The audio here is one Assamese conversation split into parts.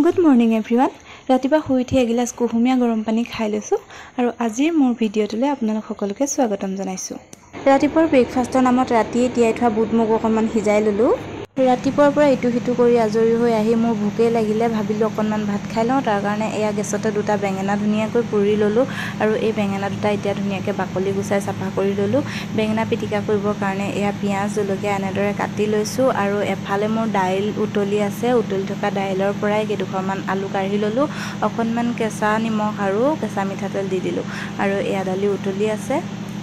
Good morning everyone. ৰাতিপুৱা শুই উঠি এগিলাচ কুহুমীয়া গৰম পানী খাই লৈছোঁ আৰু আজিৰ মোৰ ভিডিঅ'টোলৈ আপোনালোক সকলোকে স্বাগতম জনাইছোঁ। ৰাতিপুৱাৰ ব্ৰেকফাষ্টৰ নামত ৰাতিয়ে তিয়াই থোৱা বুট মগু অকণমান সিজাই ল'লোঁ। ৰাতিপুৱাৰ পৰা ইটো সিটো কৰি আজৰি হৈ আহি মোৰ ভোকেই লাগিলে, ভাবিলোঁ অকণমান ভাত খাই লওঁ। তাৰ কাৰণে এয়া গেছতে দুটা বেঙেনা ধুনীয়াকৈ পুৰি ল'লোঁ আৰু এই বেঙেনা দুটা এতিয়া ধুনীয়াকৈ বাকলি গুচাই চাফা কৰি ল'লোঁ। বেঙেনা পিটিকা কৰিবৰ কাৰণে এয়া পিঁয়াজ জলকীয়া এনেদৰে কাটি লৈছোঁ আৰু এফালে মোৰ দাইল উতলি আছে, উতলি থকা দাইলৰ পৰাই কেইডোখৰমান আলু কাঢ়ি ল'লোঁ, অকণমান কেঁচা নিমখ আৰু কেঁচা মিঠাতেল দি দিলোঁ আৰু এয়া দালি উতলি আছে।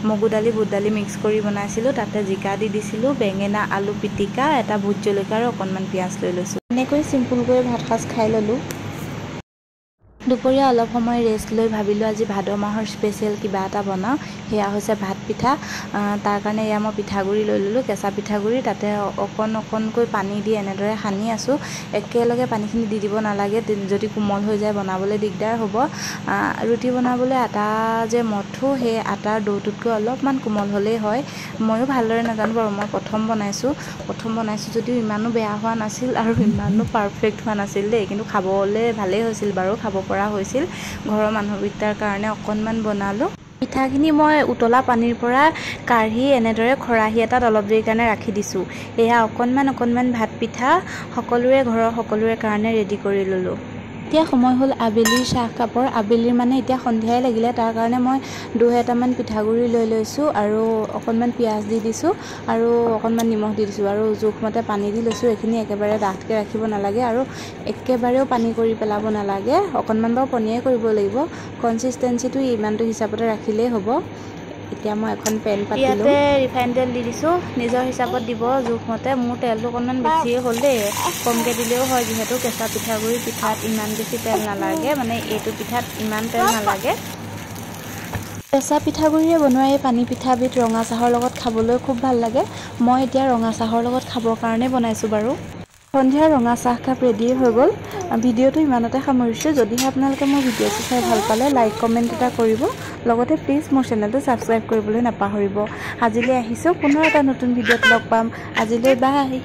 মগু দালি বুট দালি মিক্স কৰি বনাইছিলোঁ, তাতে জিকা দি দিছিলোঁ, বেঙেনা আলু পিটিকা, এটা ভোট জলকীয়া আৰু অকণমান পিঁয়াজ লৈ লৈছোঁ। এনেকৈ চিম্পুলকৈ ভাত সাজ খাই ল'লোঁ। দুপৰীয়া অলপ সময় ৰেষ্ট লৈ ভাবিলোঁ আজি ভাদ মাহৰ স্পেচিয়েল কিবা এটা বনাওঁ, সেয়া হৈছে ভাত পিঠা। তাৰ কাৰণে এয়া মই পিঠাগুড়ি লৈ ল'লোঁ, কেঁচা পিঠাগুড়ি, তাতে অকণ অকণকৈ পানী দি এনেদৰে সানি আছোঁ। একেলগে পানীখিনি দি দিব নালাগে, যদি কোমল হৈ যায় বনাবলৈ দিগদাৰ হ'ব। ৰুটি বনাবলৈ আটা যে মথো, সেই আটাৰ দৌটোতকৈ অলপমান কোমল হ'লেই হয়। ময়ো ভালদৰে নাজানো বাৰু, মই প্ৰথম বনাইছোঁ। প্ৰথম বনাইছোঁ যদিও ইমানো বেয়া হোৱা নাছিল আৰু ইমানো পাৰফেক্ট হোৱা নাছিল দেই, কিন্তু খাবলৈ ভালেই হৈছিল বাৰু, খাব পৰা হৈছিল। ঘৰৰ মানুহকেইটাৰ কাৰণে অকণমান বনালোঁ। পিঠাখিনি মই উতলা পানীৰ পৰা কাঢ়ি এনেদৰে খৰাহী এটাত অলপ দেৰিৰ কাৰণে ৰাখি দিছোঁ। এয়া অকণমান অকণমান ভাত পিঠা সকলোৰে ঘৰৰ সকলোৰে কাৰণে ৰেডি কৰি ল'লোঁ। এতিয়া সময় হ'ল আবেলিৰ চাহকাপৰ। আবেলিৰ মানে এতিয়া সন্ধিয়াই লাগিলে, তাৰ কাৰণে মই 2 এটামান পিঠাগুড়ি লৈ লৈছোঁ আৰু অকণমান পিঁয়াজ দি দিছোঁ আৰু অকণমান নিমখ দি দিছোঁ আৰু জোখমতে পানী দি লৈছোঁ। এইখিনি একেবাৰে ডাঠকৈ ৰাখিব নালাগে আৰু একেবাৰেও পানী কৰি পেলাব নালাগে, অকণমান বাৰু পনীয়াই কৰিব লাগিব। কনচিষ্টেঞ্চিটো ইমানটো হিচাপতে ৰাখিলেই হ'ব। এতিয়া মই এখন পেন পাতি ইয়াতে ৰিফাইন তেল দি দিছোঁ, নিজৰ হিচাপত দিব জোখমতে। মোৰ তেলটো অকণমান বেছিয়ে হ'ল দেই, কমকৈ দিলেও হয়, যিহেতু কেঁচা পিঠাগুড়ি পিঠাত ইমান বেছি তেল নালাগে, মানে এইটো পিঠাত ইমান তেল নালাগে। কেঁচা পিঠাগুড়িৰে বনোৱা এই পানী পিঠাবিধ ৰঙা চাহৰ লগত খাবলৈ খুব ভাল লাগে। মই এতিয়া ৰঙা চাহৰ লগত খাবৰ কাৰণে বনাইছোঁ বাৰু। সন্ধিয়া ৰঙা চাহকাপ ৰেডি হৈ গ'ল। ভিডিঅ'টো ইমানতে সামৰিছোঁ। যদিহে আপোনালোকে মোৰ ভিডিঅ'টো চাই ভাল পালে, লাইক কমেণ্ট এটা কৰিব, লগতে প্লিজ মোৰ চেনেলটো ছাবস্ক্ৰাইব কৰিবলৈ নাপাহৰিব। আজিলৈ আহিছোঁ, পুনৰ এটা নতুন ভিডিঅ'ত লগ পাম। আজিলৈ বাই।